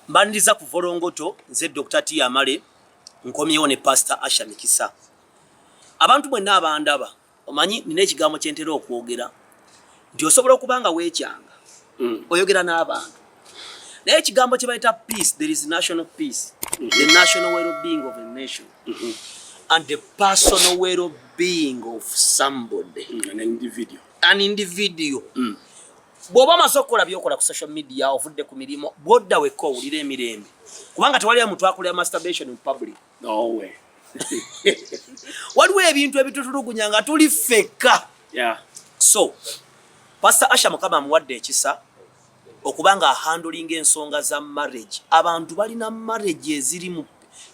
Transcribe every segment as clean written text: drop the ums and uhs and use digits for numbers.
Mbaniriza ku Volongoto, nze Dr. T Amale, nkomyewo ne Pastor Asha Mikisa. Abantu mwenna abandaba, omanyi nina ekigambo kye ntera okwogera nti osobola okuba nga weekyanga oyogera n'abantu, naye ekigambo kye bayita peace, there is national peace, the national well-being of a nation and the personal well-being of somebody, an individual. An individual. Bw'oba omaze okukola byokola ku social media, ovudde ku mirimu, bw'odda wekka owulira emirembe, kubanga tewali muntu akolera masturbation in public. No way. Waliwo ebintu ebitutulugunya nga tuli ffekka. So Pastor Asha, Mukama amuwadde ekisa okuba nga ahandlinga ensonga za marriage. Abantu balina marriage eziri mu,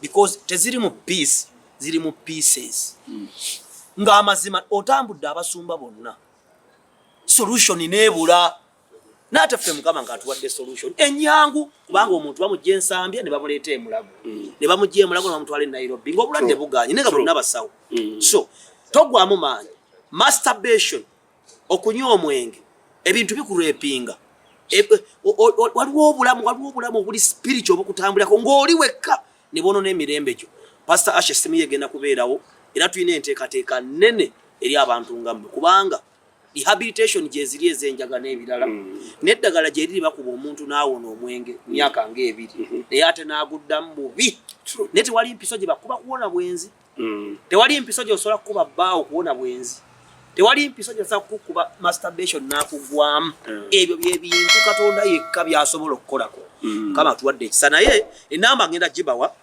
because teziri mu peace, ziri mu pieces. Ng'amazima otambudde abasumba bonna, solution neebula, naate ffe Mukama ng'atuwadde solution enyangu, kubanga omuntu bamugja Ensambya ne bamuleeta Emulago, ne bamugja Emulago ne bamutwala e Nairobi ng'obulwadde buganye, naye nga bonna basawo. So togwamu maanyi. Masturbation, okunywa omwenge, ebintu bikurepinga. Waliwo obulamu obuli spiritual obukutambulako ng'oli wekka ne bwonona emirembe gyo. Pastor Asha, essimu ye egenda kubeerawo, era tulina enteekateeka nnene eri abantu nga mmwe, kubanga rehabilitation gyeziri ez'enjaga n'ebirala, n'eddagala gyeriri bakuba omuntu n'awona omwenge myaka ng'ebiri, naye ate n'aguddamu bubi. Naye tewali mpiso gye bakuba kuwona bwenzi. Tewali mpiso gy'osobola kukuba bbaawo kuwona bwenzi. Tewali mpiso gy'osobola kukuba masturbation n'akugwamu. Ebyo bye bintu Katonda yekka by'asobola okukolako. Mukama atuwadde ekisa, naye enamba ngenda gibawa,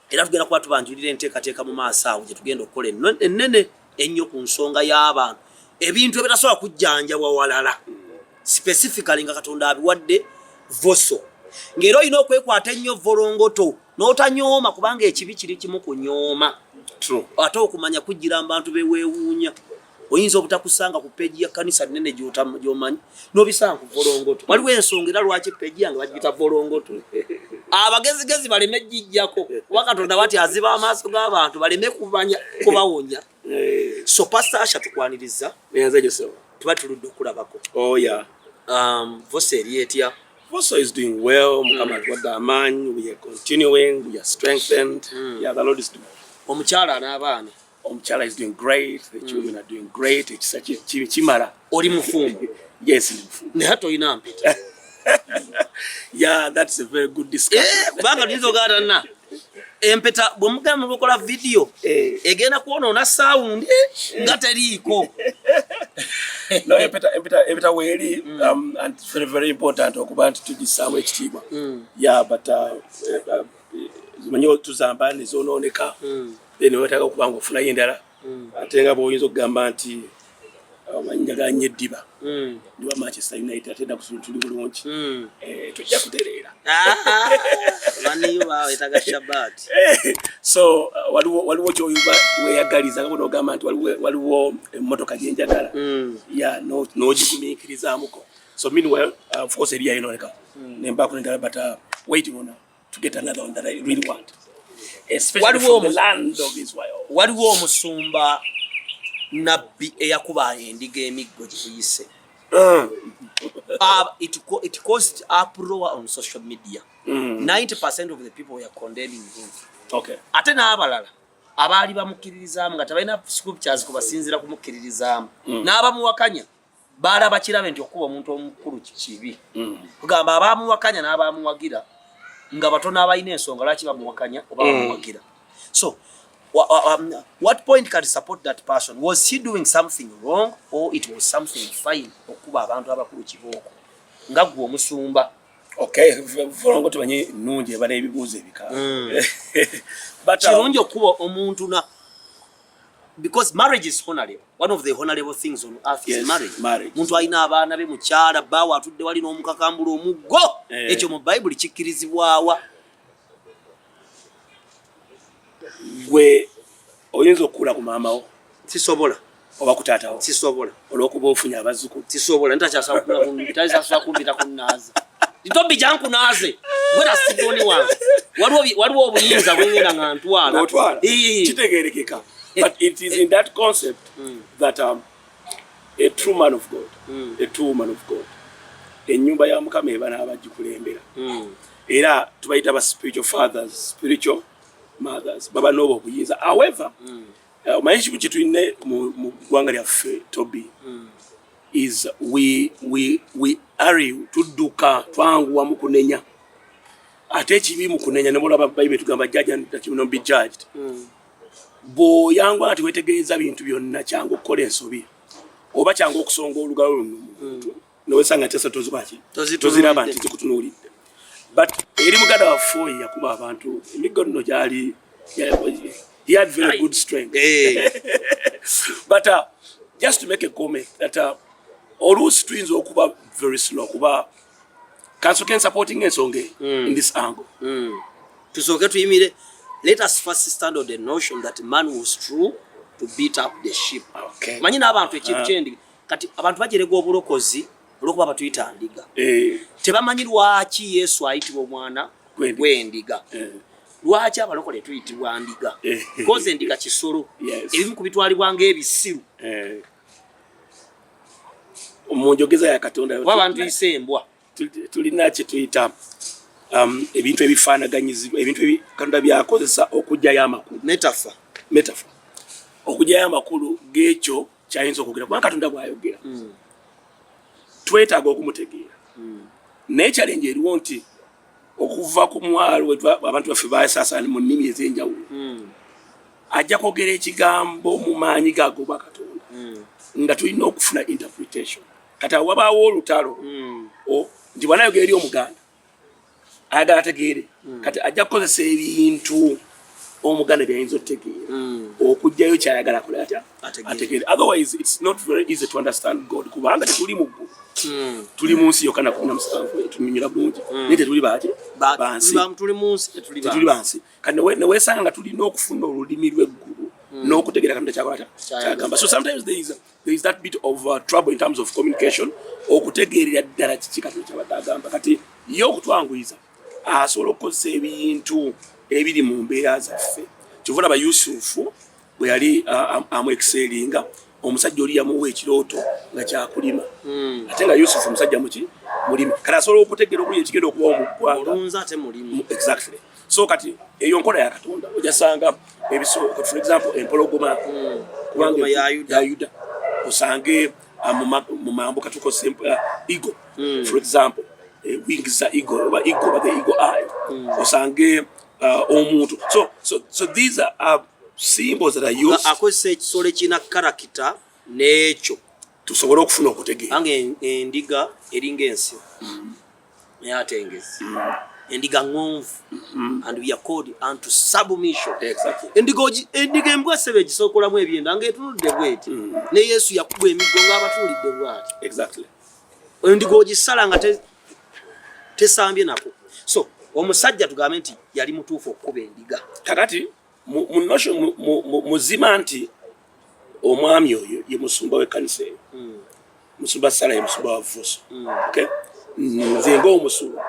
era tugenda kuba tubanjulira enteekateeka mu maaso awo gye tugenda okukola ennene ennyo ku nsonga y'abantu, ebintu ebitasobola kujjanjabwa walala, specifically nga Katonda abiwadde voso, ng'era olina okwekwata ennyo Volongoto n'otanyooma, kubanga ekibi kiri kimu kunyooma. True. Ate okumanya kujjira mu bantu beweewuunya. Oyinza obutakusanga ku page ya kanisa nene gy'omanyi, n'obisanga ku Volongoto. Waliwo ensonga era lwaki page yange bagiyita Volongoto, abagezigezi baleme gijjako, kuba Katonda bati aziba amaaso g'abantu baleme kumanya kubawonya. So Pastor Asha, tukwaniriza. Neyanza Joseph. Tuba tuludde okulabako. Oh yeah. Vosa eri etya? Voso is doing well. Mukama atuwadde amaanyi. We are continuing. We are strengthened. Yeah, the Lord is doing. Omukyala n'abaana? Omukyala is doing great. The children are doing great. Ekisa kimala. Oli mufumbo? Yes, ndi mufumbo. Naye ate olina mpeta. Yeah, that's a very good discussion. Eh, kubanga tuyinza ogaatana empeta bwe mugamba mukola vidiyo egenda kwonoona sound nga teriiko. No, empeta weeri, and it's very very important okuba nti tugisaamu ekitiibwa. Yeah, but manyi tuzamba ne zonooneka, then wetaaga okuba nga ofunayo endala, ate nga bw'oyinza okugamba nti omanyi njagala nnyo eddiba, ndi wa Manchester United, ate ennaku zino tuli bulungi. Eh, tujja kutereera. Baniyo bawetaga shabaati. So waliwo kyoyuba weeyagaliza nga bw'onoogamba nti waliwo emmotoka gye njagala ya n'ogigumiikirizaamuko. So meanwhile, of course eri yayinooneka nembaako nendala, but waiting on to get another one that I really want, especially from the land of Israel. Waliwo omusumba nabbi eyakuba endiga emiggo gye tuyise. It caused uproar on social media. 90% of the people were condemning him. Ate n'abalala abaali bamukkiririzaamu nga tebalina scriptures kubasinziira kumukkiririzaamu, n'abamuwakanya baalaba kirabe nti okuba omuntu omukulu kibi. Kugamba abamuwakanya n'abamuwagira nga batono abalina ensonga lwaki bamuwakanya oba bamuwagira. So what point can support that person? Was he doing something wrong or it was something fine okuba abantu abakulu kibooko, nga gwe omusumba? Okay, Volongo tumanyi nnungi eba n'ebibuuzo ebika. But Kirungi okuba omuntu na, because marriage is honorable. One of the honorable things on earth is marriage. Marriage. Muntu alina abaana be, mukyala, bbaawe atudde wali n'omukakambula omuggo. Ekyo mu Bayibuli kikkirizibwawa? Gwe oyinza okukula ku maama wo? Sisobola. Oba ku taata wo? Sisobola. Olw'okuba ofunye abazzukulu? Sisobola. Ntakyasobola kumpita kunnaaza, ntobbi jankunaaze gwe nasigoni wange. Waliwo obuyinza bwengenda nga ntwala. Otwala. Ee. Kitegerekeka, but it is in that concept that a true man of God, a true woman of God, ennyumba ya Mukama eba n'abagikulembera. Era tubayita ba spiritual fathers, spiritual mothers, baba n'obwo obuyinza. However, omanyi ekimu kye tulina mu ggwanga lyaffe, Toby, is we are tudduka, twanguwa mu kunenya. Ate ekibi mu kunenya, ne bolaba Bayibuli tugamba, "Judge and that you will not be judged." Bw'oyanguwa nga tewetegereza bintu byonna, kyangu okukola ensobi oba kyangu okusonga olugalo luno mu muntu nowesanga nti tozibaki. Tozitunuulidde. Toziraba nti zikutunuulidde. But eri muganda waffe oyo yakuba abantu emiggo nno gyali, he had very good strength. But just to make a comment that oluusi tuyinza okuba very slow, kuba kansooke supporting ensonga eyo in this angle. Tusooke tuyimire. Let us first stand on the notion that man was true to beat up the sheep. Manyi n'abantu ekintu kyendiga, kati abantu bajerega obulokozi olwokuba batuyita ndiga. Tebamanyi lwaki Yesu ayitibwa omwana Gw'endiga. gw'endiga. Lwaki abalokole tuyitibwa ndiga? Koza endiga kisolo. Ebimu ku bitwalibwa ng'ebisiru. Mu njogeza ya Katonda, oba abantu tuyise embwa. Tulina kye tuyita ebintu ebifaanaganyizibwa, ebintu Katonda byakozesa okuggyayo amakulu. Metaphor. Metaphor, okuggyayo amakulu g'ekyo kyayinza okwogera, kubanga Katonda bw'ayogera twetaaga okumutegeera. Naye challenge eriwo nti okuva ku mwalo abantu baffe basaasaana mu nnimi ez'enjawulo, ajja kwogera ekigambo mu maanyi gagoba Katonda nga tulina okufuna interpretation. Kati awo wabaawo olutalo nti bwanayogera eri Omuganda ayagala ategeere, kati ajja kukozesa ebintu Omuganda byayinza okutegeera okuggyayo kyayagala akola atya? Ategeere. Ategeere. Otherwise it's not very easy to understand God, kubanga tetuli mu ggulu, tuli mu nsi yokka na 17 tunyumira bulungi, naye tetuli baki? Bansi. Tuli mu nsi, tetuli Tetuli bansi. Kati neweesanga nga tulina okufuna olulimi lw'eggulu n'okutegeera Katonda kyakola atya? Kyayagala. Kyagamba. So sometimes there is that bit of trouble in terms of communication, okutegeerera ddala kiki Katonda kyabadde agamba. Kati ye okutwanguyiza asobola okukozesa ebintu ebiri mu mbeera zaffe. Kyova olaba Yusufu bwe yali amuexcelinga, omusajja oli yamuwa ekirooto nga kyakulima, ate nga Yusufu musajja muki? Mulimi. Kati asobola okutegeera obuli ekigenda okubawo mu ggwanga. Olunza ate mulimi. Exactly. So kati eyo nkola ya Katonda. Ojasanga ebiso, for example empologoma, kubanga Empologoma ya Yuda. Ya Yuda. Osange mu mambuka tukozesa eagle, for example, wings za eagle, oba eagle, oba the eagle eye. Osange omuntu. So these are symbols that are used. Akozesa ekisolo ekirina character n'ekyo tusobole okufuna okutegeera. Kubanga endiga eringa ensi, naye ate engezi. Endiga ŋŋonvu, and we are called unto submission. Endiga embwa sebe egisokolamu ebyenda ng'etunudde bweti. Ne Yesu yakuba emiggo ng'abatuulidde bwati. Endiga ogisala nga tesambye nako. So omusajja tugambe nti yali mutuufu okukuba endiga? Kakati mu notion muzima nti omwami oyo ye musumba w'ekkanisa eyo, musumba Sala ye musumba wa Vuso. Okay, nze ng'omusumba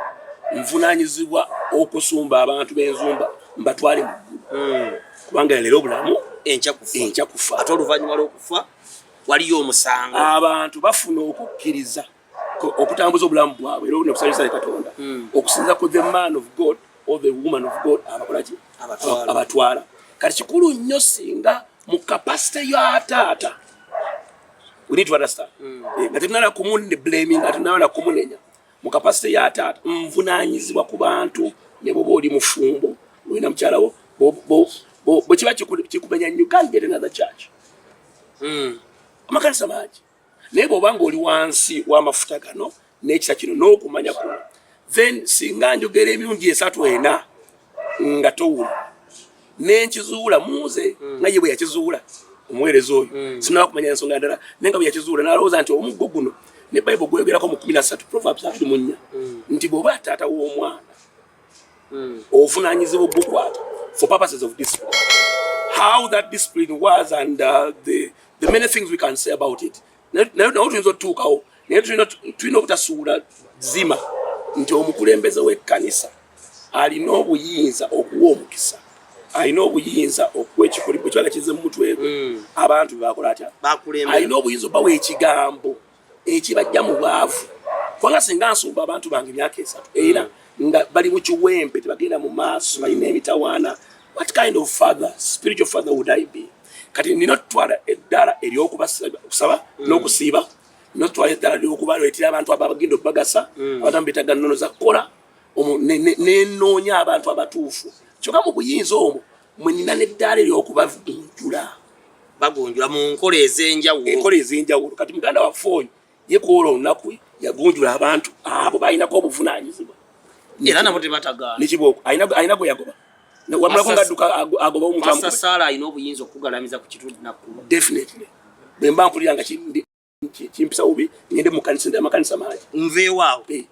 nvunanyizibwa okusumba abantu b'enzumba mbatwale mu ggulu, kubanga leero obulamu, enkya kufa. Enkya kufa. Ate oluvannyuma lw'okufa waliyo omusango. Abantu bafuna okukkiriza okutambuza obulamu bwabwe era nekusanyusa Katonda okusinza ku the man of God or the woman of God abakola ki? Abatwala. Abatwala. Kati kikulu nnyo singa mu capacity ya taata, we need to understand, nga tetunala kumune blaming, nga tetunala kumunenya. Mu capacity ya taata nvunanyizibwa ku bantu, ne bwoba oli mufumbo olina mukyalawo, bwe kiba kikumenya nnyo, can't get another church. Amakanisa mangi, naye bw'oba nga oli wansi w'amafuta gano n'ekisa kino n'okumanya kuno, then singa njogera emirundi esatu ena nga towula nenkizuula munze, nga ye bwe yakizuula omuweereza oyo, sinaba kumanya ensonga ndala, naye nga bwe yakizuula n'alowooza nti omuggo guno ne Bayibuli gweyogerako mu 13 Proverbs 24 nti bw'oba taata w'omwana ovunaanyizibwa ogukwata for purposes of discipline. How that discipline was and the many things we can say about it, naye tuyinza otutuukawo, naye tulina obutasuula zima nti omukulembeze w'ekkanisa alina obuyinza okuwa omukisa, alina obuyinza okuwa ekikoligo kibaga kize mu mutwe gwe, abantu bebakola atya? Bakulembera. Alina obuyinza obawa ekigambo ekibajja mu bwavu, kubanga singa nsumba abantu bange emyaka 3 era Nga bali mu kiwempe, tebagenda mu maaso, balina emitawaana. What kind of father, spiritual father, would I be? Kati nina otutwala eddaala ery'okusaba n'okusiiba, nina otutwala eddaala eryokubaleetera abantu abo abagenda okubagasa. Abantu abamu beetaaga nnono za kukola. Nenoonya abantu abatuufu. Kyokka mu buyinza omwo mwe nina n'eddaala ery'okubagunjula. Bagunjula mu nkola ez'enjawulo. Enkola ez'enjawulo. Kati muganda waffe oyo ye kwola olunaku yagunjula abantu abo balinako obuvunaanyizibwa. Era nabo tebatagaana. Nekibooko alina gwe yagoba wamulako nga adduka agoba omuntu. Pastor Amukube. Saala alina obuyinza okugalamiza ku kitundu nakkuba. Definitely, bwe mba mpulira nga kimpisa bubi, ngende mu kanisa. Ndi amakanisa mangi. Nveewaawo. Eh,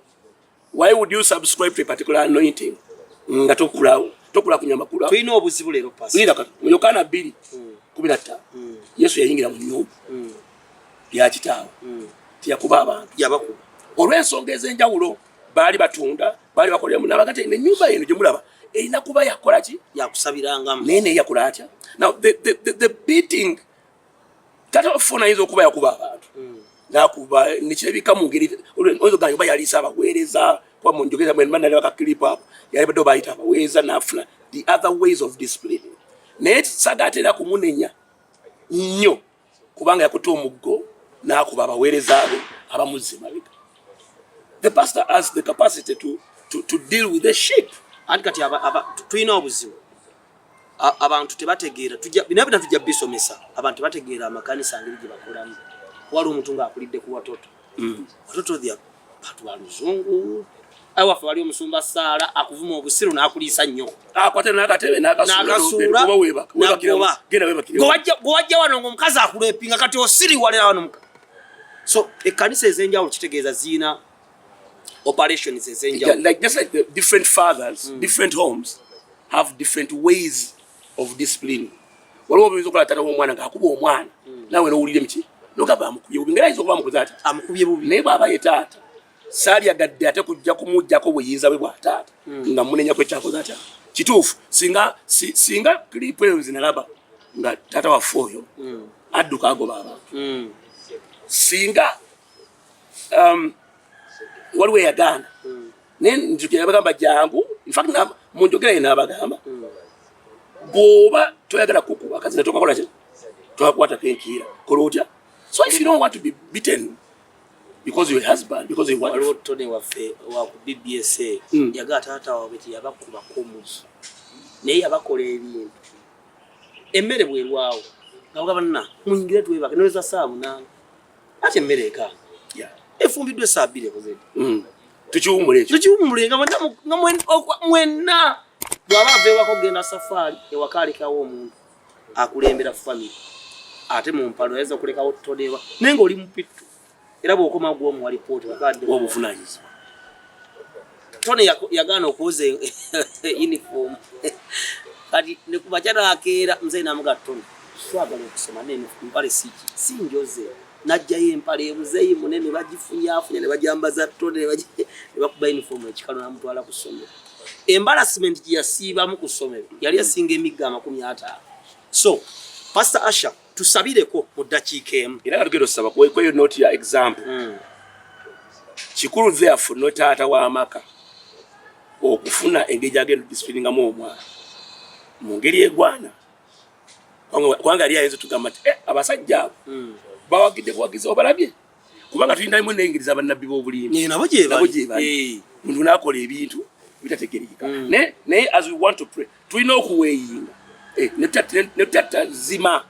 why would you subscribe to a particular anointing nga tokula kunywa makulu? Tulina obuzibu leero, Pastor. Linda kati, mu Yokaana 2:15, Yesu yayingira mu nyumba ya kitaawe, teyakuba abantu. Yabakuba. Olw'ensonga ez'enjawulo, baali batunda, baali bakoleramu nabagati nenyumba eno gye mulaba erina kuba yakola ki? Yakusabirangamu. Naye naye yakola atya? Now the beating, tata waffe ayinza okuba yakuba abantu, nakuba nekirabika mu ngeri oyinza ogamba oba yaliisa abaweereza, kuba munjogeza nalaba ka clip ako, yali badde bayita abaweereza nafuna the other ways of discipline. Naye sagatera kumunenya nnyo kubanga yakuta omuggo n'akuba abaweereza be abamuzza emabega. The pastor has the capacity to deal with the sheep. Anti kati tulina obuzibu. Abantu tebategeera. Bino bina tujja bisomesa. Abantu tebategeera amakanisa ngeri gye bakolamu. Waliwo omuntu ng'akulidde ku watoto. Watoto thya bantu ba luzungu. Awaffe wali omusumba Saala akuvuma obusiru n'akuliisa nnyo. Akwata n'akatebe n'akasuula, n'akasuula. Weebaka. N'agoba. Genda weebakire. Gwe wajja wano ng'omukazi akulepinga, kati osiriwalira wano so ekkanisa ez'enjawulo kitegeeza ziyina operations ez'enjawulo. Yeah, like just like the different fathers, different homes have different ways of disciplining. Waliwo obuyinza okukola taata w'omwana ng'akuba omwana, naawe n'owulira emiki nogamba amukubye bubi, ngera ayinza okuba amukoze ati amukubye bubi. Naye bw'aba ye taata, saalyagadde ate kujja kumuggyako buyinza bwe bwa taata nga munenya ekyakoze atya. Kituufu, singa singa clip eyo nze nalaba nga taata waffe oyo adduka agoba abantu, singa waliwo eyagaana, naye nzijukira yabagamba jangu. In fact mu njogera ye n'abagamba, bw'oba toyagala kukuba kazina tokakola ki, tokakwatako enkiira, kola otya? So if you don't want to be beaten because your husband, because your wife. Waliwo Tony waffe wa ku BBSA, yagaa taata waabwe teyabakubako muzu, naye yabakola ebintu. Emmere bwerwawo nga bagamba nna muyingire twebake, noweza saa 8, ate emmere ekaana efumbiddwa esaa 2 ekozedde. Tukiwummula ekyo. Tukiwummule nga mwenna mwenna bw'aba ava ewaka okugenda safaari, ewaka alekawo omuntu akulembera family, ate mu mpalo ayinza okulekawo tonewa, naye ng'oli mupittu era bw'okoma gwomuwa lipooti bakadde. Obuvunanyizibwa. Tony yagaana okwoza uniform. Kati nekumakya nakeera, muzeyi namuga, "Tony, twagala okusoma naye empale siki sinjoze." Najjayo empale emuzeyi munene, bagifunyafunya ne bajambaza Tony, ne bakuba uniform ekikalo, namutwala ku ssomero. Embarrassment gye yasiibamu ku ssomero yali asinga emigga 50. So Pastor Asha, tusabireko mu ddakiika emu. Era nga tugenda osaba kweyo note ya example, kikulu therefore no taata w'amaka okufuna engeri gyagenda odiscipliningamu omwana mu ngeri egwana. Kubanga yali ayinza otugamba nti, "Eh, abasajja abo bawagidde buwagizi, obalabye," kubanga tulinamu n'engeri z'abannabbi b'obulimba. Eh, nabo gye nabo bali. Gye bali. Muntu n'akola ebintu bitategerekeka. Naye as we want to pray, tulina okuweeyinga, eh, ne tutatazima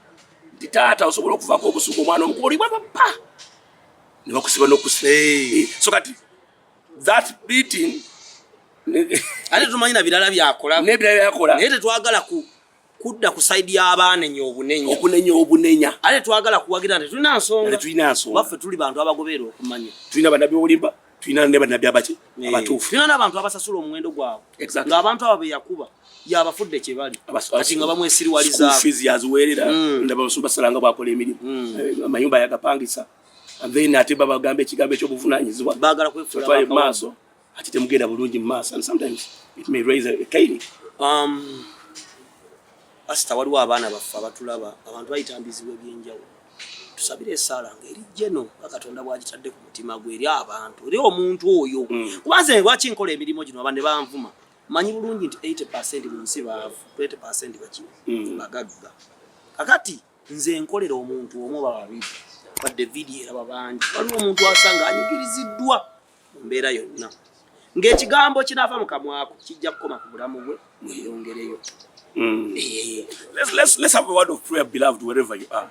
nti taata osobola okuvaako obusungu, omwana omukuba oli bwabapa ne bakusiba n'okusiba. Eh, so kati that beating Ate tumanyi na birala byakola. N'ebirala byakola. Naye tetwagala kudda ku side y'abaanenya obunenya. Okunenya obunenya. Ate twagala kuwagira nti tulina nsonga. Tetulina nsonga. Waffe tuli bantu abagoberera okumanya. Tulina bannabbi b'obulimba, tulina ne bannabbi abaki abatuufu. Tulina n'abantu abasasula omuwendo gwabwe. Ng'abantu abo be yakuba yabafudde kye bali, kati nga bamwesiriwalizaako. School fees yaziweerera. Ndaba abasumba salanga bwakola emirimu. Eh, amayumba yagapangisa. And then ate babagamba ekigambo ekyobuvunanyizibwa. Baagala kwefuula twale mu bakawala. Maaso ate temugenda bulungi mu maaso, and sometimes it may raise a caning. Pastor, waliwo abaana baffe abatulaba. Abantu bayita mu bizibu ebyenjawulo. Tusabire esaala nga eri geno nga Katonda bw'agitadde ku mutima gwe eri abantu, eri omuntu oyo. Kuba nze lwaki nkola emirimu gino? Abantu ne banvuma. Manyi bulungi nti 80% mu nsi baavu, 20% baki? Bagagga. Kakati nze nkolera omuntu omu oba babiri, wadde vidiyo eraba bangi. Waliwo omuntu asanga anyigiriziddwa mu mbeera yonna, ng'ekigambo kinaava mu kamwako kijja kukoma ku bulamu bwe mweyongereyo. Let's have a word of prayer, beloved, wherever you are.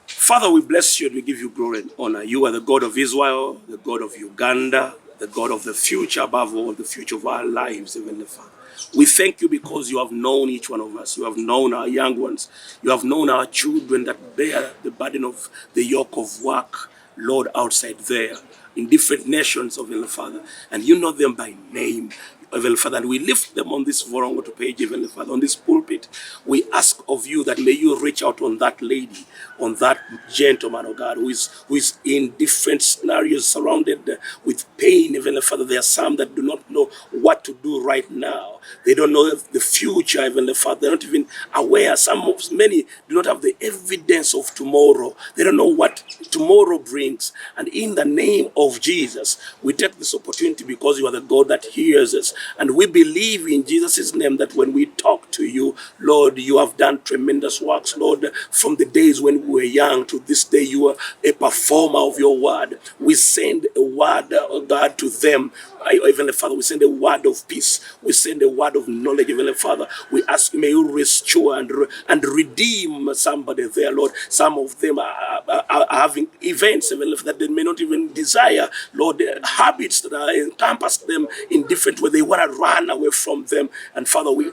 Father, we bless you and we give you glory and honor. You are the God of Israel, the God of Uganda, the God of the future, above all, the future of our lives, Heavenly Father. We thank you because you have known each one of us. You have known our young ones. You have known our children that bear the burden of the yoke of work, Lord, outside there in different nations of Heavenly Father. And you know them by name, Heavenly Father. And we lift them on this Vorongo page, Heavenly Father, on this pulpit. We ask of you that may you reach out on that lady, on that gentleman, oh God, who is in different scenarios, surrounded with pain, Heavenly Father. There are some that do not know what to do right now. They don't know the future, Heavenly Father. They're not even aware. Some of many do not have the evidence of tomorrow. They don't know what tomorrow brings. And in the name of Jesus, we take this opportunity because you are the God that hears us. And we believe in Jesus' name that when we talk to you, Lord, you have done tremendous works, Lord, from the days when we were young to this day, you are a performer of your word. We send a word, oh God, to them. Heavenly Father, we send a word of peace. We send a word of knowledge, Heavenly Father. We ask, may you restore and redeem somebody there, Lord. Some of them are having events, Heavenly Father, that they may not even desire, Lord, habits that are encompass them in different ways. They want to run away from them. And Father, we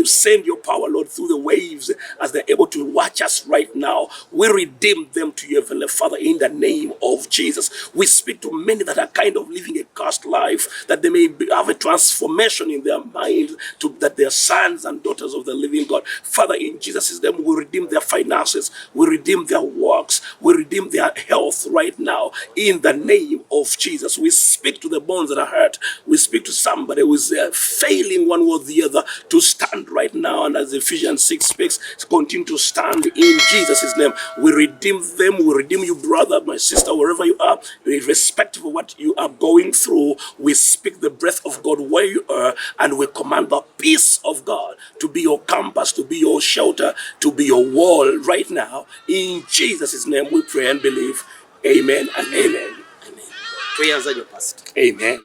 send your power, Lord, through the waves as they're able to watch us right now. We redeem them to you, Heavenly Father, in the name of Jesus. We speak to many that are kind of living a cursed life, that they may have a transformation in their mind, to that they are sons and daughters of the living God. Father, in Jesus' name, we redeem their finances, we redeem their works, we redeem their health right now. In the name of Jesus, we speak to the bones that are hurt. We speak to somebody who is failing one or the other to stand right now. And as Ephesians 6 speaks, continue to stand in Jesus' name. We redeem them. We redeem you, brother, my sister, wherever you are, irrespective of what you are going through. We speak the breath of God where you are, and we command the peace of God to be your compass, to be your shelter, to be your wall right now. In Jesus' name we pray and believe. Amen and amen. Tweyanza nnyo, Pastor. Amen.